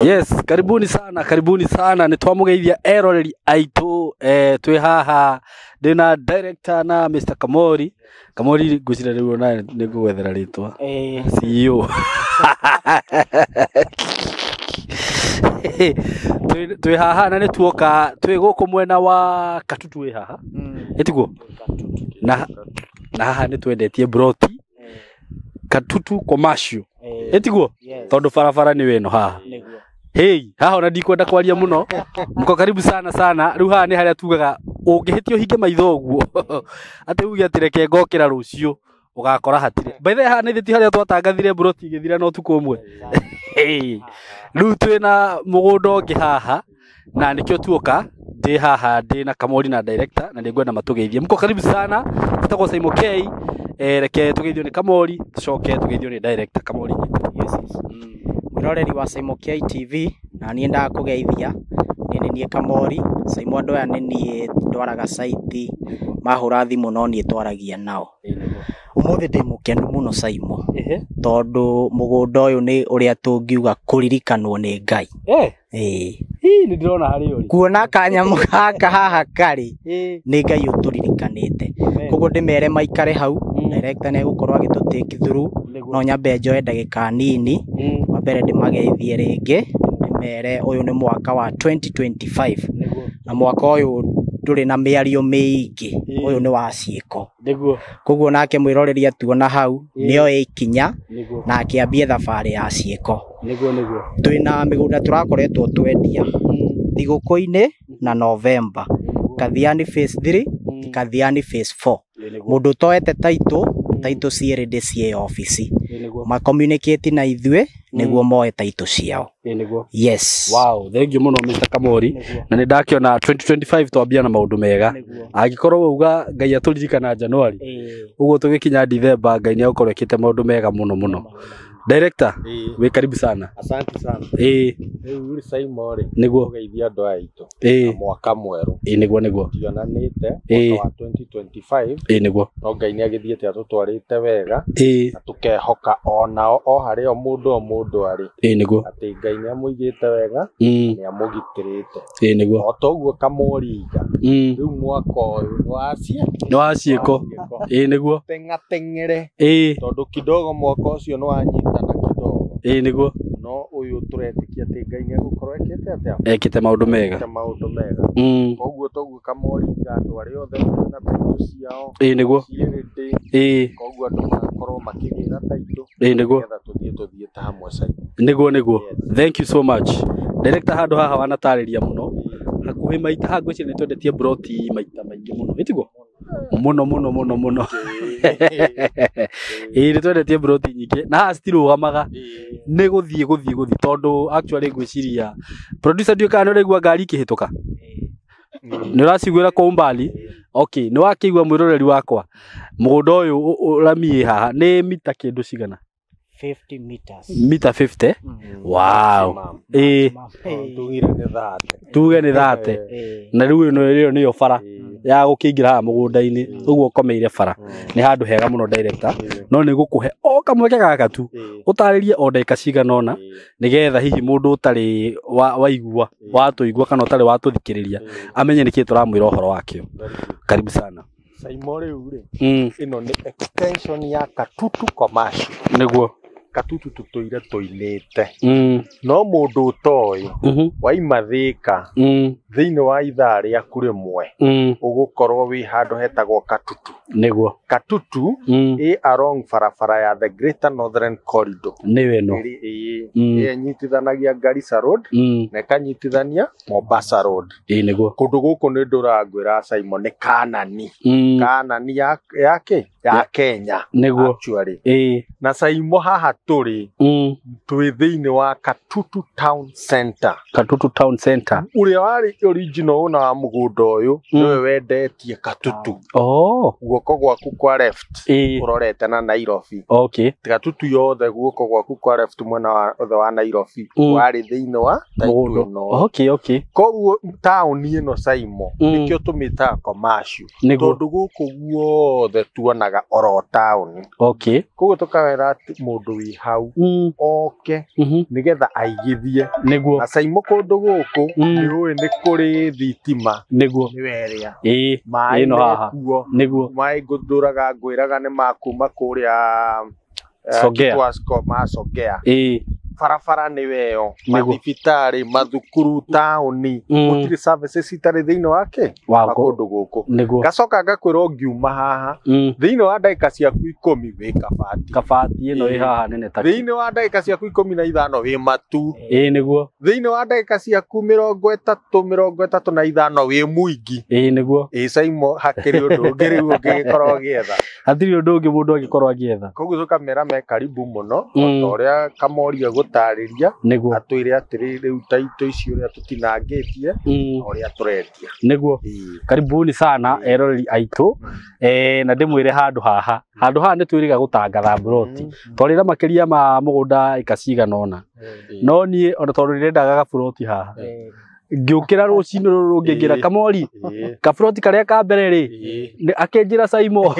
Yes, karibuni sana, karibuni sana. Nĩ twamũgeithia eroreri aitũ, twĩ haha ndĩna director na Mr. Kamori. Kamori, ngwĩciria rĩu ona nĩ ngũgwethera rĩtwa. CEO. Twĩ haha na nĩ tuoka twĩ gũkũ mwena wa Katutu wĩ haha. Ĩtiguo? Na haha nĩ twendetie broti Katutu commercial. Ĩtiguo? Tondũ barabara nĩ wĩno haha. Hey, haha ona ndikwenda kwaria muno. Mko karibu sana sana. Rĩu haha nĩ harĩa tugaga ũngĩhĩtia ũhinge maitho ũguo. Atĩ uge atĩ reke ngokĩra rũciũ ũgakora hatirĩ. By the way, haha nĩ ti harĩa twatangathire broti igĩthira na ũtukũ ũmwe. Hey, rĩu twĩna mũgũnda ũngĩ haha na nĩkĩo tuoka ndĩ haha ndĩ na Kamori na director na nĩngwenda matũgeithie. Mko karibu sana. Tũtagwo Saimo K. Reke tũgeithio nĩ Kamori, tũcoke tũgeithio nĩ director Kamori. Yes. Mwĩroreri wa Saimo K TV, na niĩ ndakũgeithia. Niĩ nĩ niĩ Kamori. Saimo andũ aya nĩ niĩ ndwaraga site, mahũra thimũ no niĩ twaragia nao. Ũmũthĩ ndĩ mũkenu mũno Saimo, tondũ mũgũnda ũyũ nĩ ũrĩa tũngiuga kũririkanwo nĩ Ngai. Ĩĩ. Hii nĩ ndĩrona harĩa ũrĩ. Kuona kanyamũ gaka haha karĩ, nĩ Ngai ũtũririkanĩte. Koguo ndĩmere maikare hau, director nĩ egũkorwo agĩtũ take through, no nyambe njoe ndagĩka nini. Wa mbere ndĩmageithie rĩngĩ, ndĩmere ũyũ nĩ mwaka wa 2025. Na mwaka ũyũ ndũrĩ na mĩario mĩingĩ, ũyũ nĩ wa ciĩko. Koguo nake mwĩroreri atuona hau, nĩoe ikinya na akĩambie thabarĩ ya ciĩko. Twĩna mĩgũnda tũrakoretwo twendia thigũkũ-inĩ na November. Kathiani phase 3, Kathiani phase 4. Mũndũ ũtoete title, title ciĩ ready ciĩ obici. Ma communicate na ithuĩ nĩguo moe title ciao. Yes. Wow, thank you mũno Mr. Kamori. Na nĩ ndakĩona 2025 twambia na maũndũ mega. Angĩkorwo wauga Ngai atũririkana January, ũguo tũgĩkinya December Ngai nĩ egũkorwo ekĩte maũndũ mega mũno mũno. Director, wĩ karibu sana. Asante sana. Rĩu rĩ Saimo rĩ, ũgeithia andũ aya aitũ na mwaka mwerũ. Nĩguo nĩguo. Tionanĩte mwaka wa 2025. Nĩguo. No Ngai nĩ agĩthiĩte atũtwarĩte wega. Na tũkehoka onao o harĩa o mũndũ o mũndũ arĩ. Nĩguo. Atĩ Ngai nĩ amũigĩte wega, nĩ amũgitĩrĩte. Nĩguo. O ta ũguo Kamori iga. Rĩu mwaka ũyũ nĩ wa ciĩko. Nĩ wa ciĩko. Nĩguo. Teng'ateng'ere. Tondũ kidogo mwaka ũcio nĩ wanyitana kidogo. Nĩguo. No ũyũ tũretĩkia atĩ Ngai nĩ egũkorwo ekĩte atĩa? Ekĩte maũndũ mega. Ekĩte maũndũ mega. Koguo toguo Kamori iga andũ arĩa othe mena title ciao. Nĩguo. Ciĩ ready. Koguo andũ magakorwo makĩgĩra title. Nĩguo. Nĩgetha tũthiĩ tũthiĩte hamwe Saimo. Nĩguo nĩguo. Thank you so much. Director, handũ haha wanatarĩria mũno. Hakuhĩ maita haha ngwĩciria nĩ twendetie broti maita maingĩ mũno. Ĩtiguo? Mũno mũno mũno mũno. Ĩĩ nĩ twendetie broti nyingĩ na haha citirũgamaga. Nĩ gũthiĩ gũthiĩ gũthiĩ tondũ actually ngwĩciria producer ndiũĩ kana nĩ ũraigua ngari ikĩhĩtũka. Nĩ ũraciguĩra kwa umbali? Okay, nĩ wakĩigua mwĩroreri wakwa. Mũgũnda ũyũ rami ĩ haha nĩ mita kĩndũ cigana? 50 meters. Mita 50? Wow. Tugire nĩ 30. Tuge nĩ 30. Na rĩu ĩno ĩyo nĩyo bara ya gũkĩingĩra haha mũgũnda-inĩ, ũguo ũkomeire bara. Nĩ handũ hega mũno director. No nĩ gũkũhe o kamweke gaka tu ũtarĩrie o ndagĩka cigana ũna nĩgetha hihi mũndũ ũtarĩ waigua watũigua kana ũtarĩ watũthikĩrĩria amenye nĩkĩĩ tũramwĩra ũhoro wakĩo. Karibu sana. Saimo rĩu rĩ, ĩno nĩ extension ya Katutu commercial. Nĩguo. Katutu tũtũire tũinĩte. No mũndũ ũtoĩ waima Thĩka thĩinĩ wa ithaa rĩaku rĩmwe ũgũkorwo wĩ handũ hetagwo Katutu. Nĩguo. Katutu ĩ along barabara ya the Greater Northern Corridor. Nĩyo ĩno. Ĩrĩa ĩnyitithanagia Garissa Road na ĩkanyitithania Mombasa Road. Nĩguo. Kũndũ gũkũ nĩ ndũrangwĩra Saimo nĩ Kanani. Kanani ya kĩ? Ya Kenya. Nĩguo. Actually. Na Saimo haha tũrĩ twĩ thĩinĩ wa Katutu Town Center. Katutu Town Center. Ũrĩa warĩ original owner wa mũgũnda ũyũ nĩwe wendetie Katutu. Guoko gwaku kwa left ũrorete na Nairobi. Katutu yothe guoko gwaku kwa left mwena wa othe wa Nairobi warĩ thĩinĩ wa title ĩno. Koguo taũni ĩno Saimo nĩkĩo tũmĩtaga commercial. Tondũ gũkũ guothe tuonaga tũikaraga oro taũni. Okay. Koguo tũkawĩra atĩ mũndũ wĩ hau oke nĩgetha aigithie. Nĩguo. Na Caimo kũndũ gũkũ nĩ ũĩ nĩ kũrĩ thitima. Nĩguo. Nĩwe ĩrĩa. Ĩĩ. Maĩ Ĩno haha. mekuo. Nĩguo. Maĩ ngũthũraga ngwĩraga nĩ makuma kũrĩa Songea. Kitwasco ma Songea. Ĩĩ. Barabara nĩwe ĩyo, Nĩguo. mathibitarĩ, mathukuru, taũni, gũtirĩ services itarĩ thĩinĩ wake wa kũndũ gũkũ. Nĩguo. Ngacoka ngakwĩra ũngiuma haha thĩinĩ wa ndagĩka ciaku 10 wĩ Kabati. Kabati ĩno ĩ haha nene ta Thĩinĩ wa ndagĩka ciaku 15 wĩ Matu. Ĩĩ nĩguo. Thĩinĩ wa ndagĩka ciaku 30 35 wĩ Mwingi. Ĩĩ nĩguo. Ĩĩ Caimo hakĩrĩ ũndũ ũngĩ rĩu ũngĩgĩkorwo ũgĩetha. Hatirĩ ũndũ ũngĩ mũndũ angĩkorwo agĩetha. Koguo tũkamera me karibu mũno o ta ũrĩa Kamori egũtarĩria. Nĩguo. Atwĩre atĩrĩ rĩu ta ito ici ũrĩa tũtinangĩtie na ũrĩa tũrendia. Nĩguo. Karibuni sana eroreri aitũ. Na ndĩmwĩre handũ haha. Handũ haha nĩ twĩrĩga gũtangatha mburoti. Twarĩra makĩria ma mũgũnda ĩka cigana ũna. No niĩ ona tondũ ndĩrendaga gaburoti haha. Ngĩũkĩra rũcinĩ rũrũ rũngĩ ngĩra Kamori kaburoti karĩa ka mbere rĩ akĩnjĩra Caimo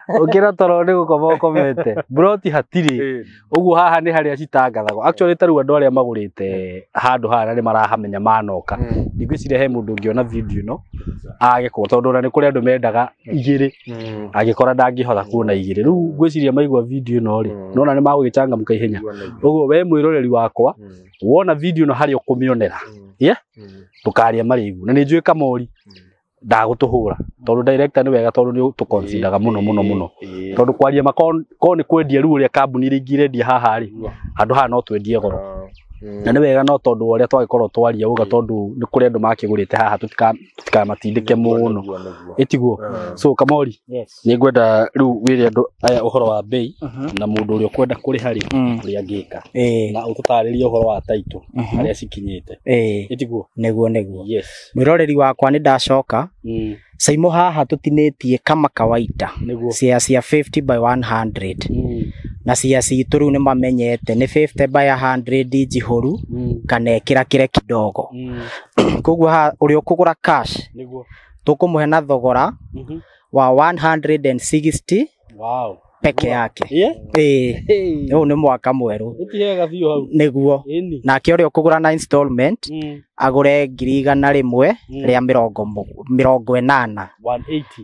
ũkĩra toro nĩ gũkoma ũkomete mburoti hatirĩ. Ũguo haha nĩ harĩa citangathagwo. Actually ta rĩu andũ arĩa magũrĩte handũ haha na nĩ marahamenya manoka. Ndigwĩciria he mũndũ ũngĩona video ĩno age kuona tondũ ona nĩ kũrĩ andũ mendaga igĩrĩ angĩkora ndangĩhota kuona igĩrĩ. Rĩu ngwĩciria maigua video ĩno rĩ nona nĩ magũgĩcangamũka ihenya. Ũguo we mwĩroreri wakwa wona video ĩno harĩa ũkũmĩonera yeah ndũkarĩe marĩgu na nĩ njũĩ Kamori ndagũtũhũra tondũ director nĩ wega tondũ nĩ tũconsideraga mũno mũno mũno tondũ kwaria ko nĩ kwendia rĩu ũrĩa kambuni iria ingĩ irendia haha rĩ handũ haha no twendie goro na nĩ wega no tondũ ũrĩa twagĩkorwo twaria uga tondũ nĩ kũrĩ andũ makĩgũrĩte haha tũtikamatindĩke mũno ĩtiguo. So Kamori nĩ ngwenda rĩu wĩre andũ aya ũhoro wa bei na mũndũ ũrĩa ũkwenda kũrĩha rĩ ũrĩa angĩka na ũtũtarĩrie ũhoro wa title harĩa cikinyĩte ĩtiguo. Nĩguo nĩguo. Yes. Mwĩroreri wakwa nĩ ndacoka. Caimo haha tũtinĩtie kama kawaida cia 50 by 100 na cia citũ rĩu nĩ mamenyete nĩ 50 by 100 njihũru kana ĩkĩra kĩre kidogo. Koguo haha ũrĩa ũkũgũra cash tũkũmũhe na thogora wa 160 wow peke yake. Ĩĩ ũyũ nĩ mwaka mwerũ. Nĩguo. Nake ũrĩa ũkũgũra na installment agũre 100,000 rĩa 80. 180.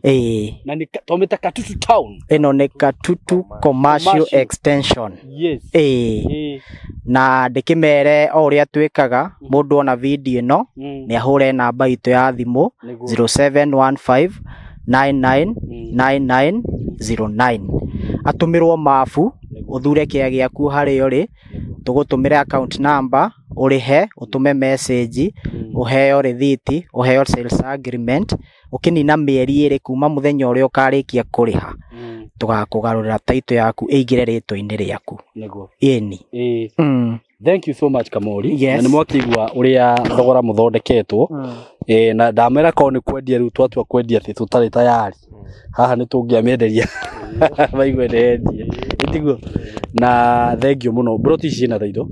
Ĩĩ. Na nĩ tũmĩta Katutu town. Ĩno nĩ Katutu commercial extension. Yes. Ĩĩ. Na ndĩkĩmere o ũrĩa twĩkaga mũndũ ona video ĩno nĩ ahũre namba itũ ya thimũ 0715 99 9909 atũmĩrwo mabu ũthure kĩa gĩaku harĩa ũrĩ tũgũtũmĩre account number ũrĩhe ũtũme message ũheo rĩthiti ũheo sales agreement ũkĩnina mĩeri ĩrĩ kuma mũthenya ũrĩa ũkarĩkia kũrĩha tũgakũgarũrĩra title yaku ĩingĩre rĩtwa-inĩ rĩaku. Nĩguo. Ĩni. Thank you so much Kamori. Yes. Na nĩ mwakĩigua ũrĩa thogora mũthondeketwo. Na ndamera korwo nĩ kwendia rĩu twatua kwendia atĩ tũtarĩ tayari haha nĩ tũngĩamenderia maigue ndendie ĩtiguo. Na thank you mũno mburoti ici ciĩna title.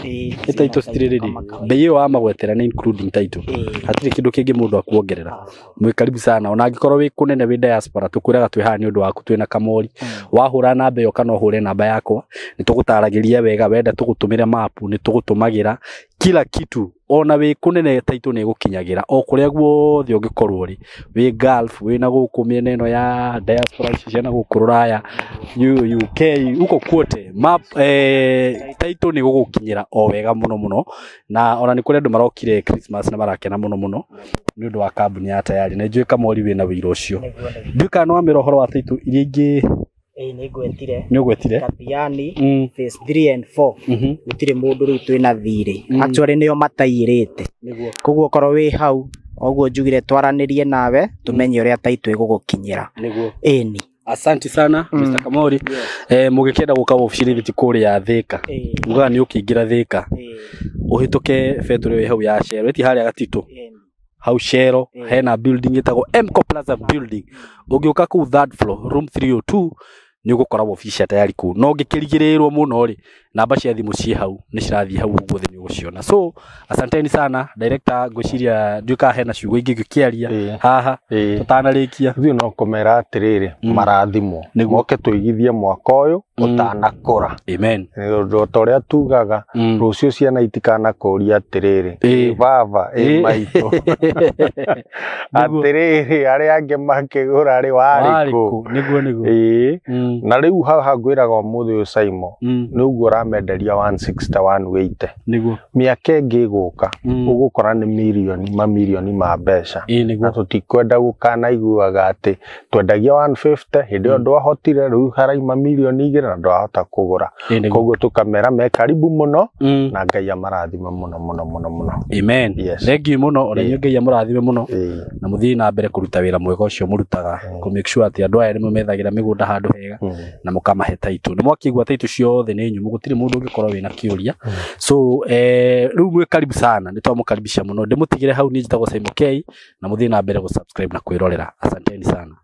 Nĩ title citirĩ rĩrĩ bei ĩyo wamagwetera nĩ including title hatirĩ kĩndũ kĩngĩ mũndũ akuongerera. Mwĩ karibu sana ona angĩkorwo wĩ kũnene wĩ diaspora tũkwĩraga twĩ haha nĩ ũndũ waku twĩna Kamori. Wahũra namba ĩyo kana ũhũre namba yakwa nĩ tũgũtaragĩria wega wenda tũgũtũmĩre mapu nĩ tũgũtũmagĩra kila kitu ona wĩ kũnene title nĩ ĩgũkinyagĩra o kũrĩa guothe ũngĩkorwo ũrĩ wĩ Gulf wĩ na gũkũ mĩena ĩno ya diaspora ici cia na gũkũ rũraya UK huko kwote map title nĩ gũgũkinyĩra o wega mũno mũno na ona nĩ kũrĩ andũ marokire Christmas na marakena mũno mũno nĩ ũndũ wa kambuni ya Tayari na njũĩ Kamori wĩna wĩira ũcio. Ndiũĩ kana nĩ wamĩra ũhoro wa title iria ingĩ. Ĩĩ nĩ ngwetire. Nĩ ũgwetire? Kathiani phase 3 and 4 gũtirĩ mũndũ rĩu twĩna thirĩ. Actually nĩo mataiyĩrĩte. Nĩguo. Koguo okorwo wĩ hau oguo njugire twaranĩrie nawe tũmenye ũrĩa title ĩgũgũkinyĩra. Nĩguo. Ĩni. Asante sana Mr. Kamori. Mũgĩkĩenda gũka wabici-inĩ ti kũrĩa Thika. Ugaga nĩ ũkĩingĩra Thika. Ũhĩtũke betũrĩ ĩyo ĩ hau ya Shell. Ĩti harĩa Gatitũ. Hau Shell hena building ĩtagwo Mco Plaza building. Ũngĩũka kũu third floor room 302 nĩ ũgũkora wabici cia Tayari kũu. No ũngĩkĩrigĩrĩrwo mũno rĩ Namba cia thimũ ciĩ hau, nĩ cirathiĩ hau ũguo thĩ, nĩ ũgũciona. So asanteni sana, director. Ngwĩciria ndiũĩ kana hena ciugo ingĩ ngĩkĩaria haha tũtanarĩkia. Ithuĩ no kũmera atĩrĩrĩ, marathimwo. Moke tũigithie mwaka ũyũ ũtanakũra. Amen. Nĩ ũndũ ta ũrĩa tugaga, rũciũ ciana itikanakũria atĩrĩrĩ, "Ĩ baba, ĩ maitũ, atĩrĩrĩ, arĩa angĩ makĩgũra rĩ, warĩ kũ?" Nĩguo, nĩguo. Ĩĩ. Na rĩu haha ngwĩraga ũmũthĩ ũyũ, Simon, nĩ ũguo ũramenderia 161 wĩite, mĩaka ĩngĩ ĩgũka, ũgũkora nĩ mirioni mamirioni ma mbeca. Na tũtikwenda gũkanaiguaga atĩ twendagia 150, hĩndĩ ĩyo ndwahotire, rĩu haraima 2 mirioni na ndwahota kũgũra. Koguo tũkamera me karibu mũno, na Ngai amarathime mũno mũno mũno mũno. Amen. Yes. Thank you mũno ona inyuĩ. Ngai amũrathime mũno na mũthiĩ na mbere kũruta wĩra mwega ũcio mũrutaga, kũ make sure atĩ andũ aya nĩ methagĩra mĩgũnda handũ hega na mũkamahe taitũ. Nĩ mwakĩigua taitũ ciothe nĩ nyũmũ, gũtirĩ mũndũ ũngĩkorwo wĩna kĩũria. So rĩu mwĩ karibu sana, nĩ twamũkaribisha mũno. Ndĩmũtigĩre hau. Niĩ njĩtagwo Simon K, na mũthiĩ na mbere gũ subscribe na kwĩrorera. Asanteni sana.